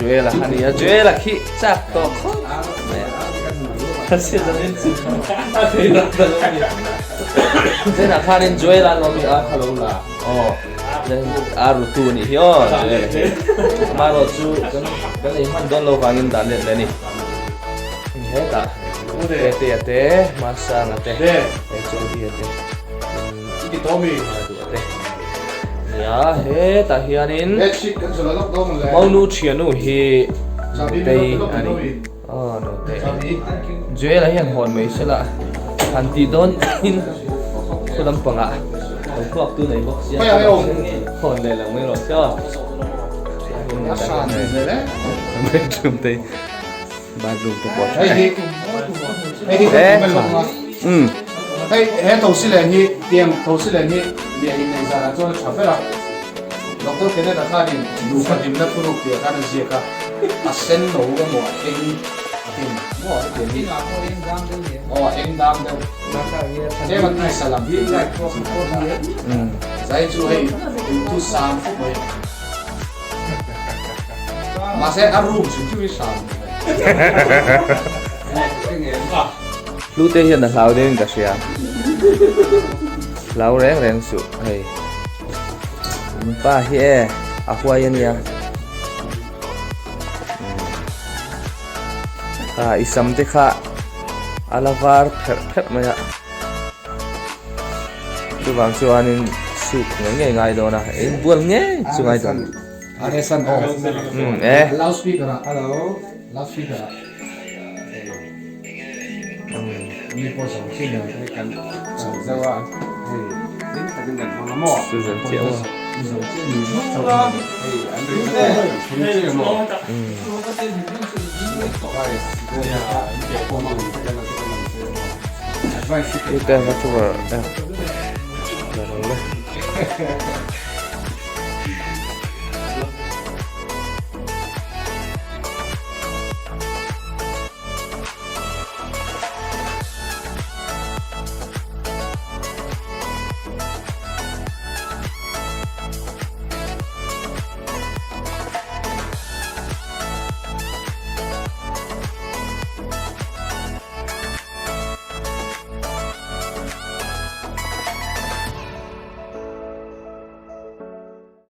Joel a ania Joel a khi chak tawh khawp mai a a si zanin chu a thei rak ta lo ni zenah khanin Joel a lawm i a kha lo la aw a rutu a nih hi aw Joel a hi amaherawh chu kan kan ei hman dawn lo vangin dan let leh a ni hetah Tetea te Masanga te Jody a te Nia hetah hianin Maunu thianu hi Nutei a ni aw Nutei Joel-a hian hawn mai sela han tih dawn in khu lampangah lo kuak tu nei bawk sia hawn leh lo mai rawh se aw bedroom te bathroom te pawh hei hi hei hi kan lawk a um hei he thosi len hi tiang thosi len hi lian in nei zanah chuan a tha ber a doctor Kenneth a khanin nufa hlimna thuruk tih ah khan a ziak a a sen no emaw a eng a tin maw hetiang hi aw a eng dam deuh tlem a tisa lam hi zai chu hei duhthusam khawp mai. Mahse a room hrim hrim hi hram Hlute hian a hlau deuhin ka hria. Hlau reng reng suh hei. Pa hi e a huai a nia. Kha i sam te kha a la var pherh pherh mai a. Chuvang chuanin soup ngei ngei ngai dawn a, inbual ngei chu ngai dawn. Aresan aw. Um e. Loudspeaker ah. Hello. Loudspeaker ah. Mi pawh zo chi ne kan zo a hei ding takin kan hmang a maw. Chu zan chiah maw. Zo chi ni zo hei an ri na kan phun chi a maw. Ute va chu var eh.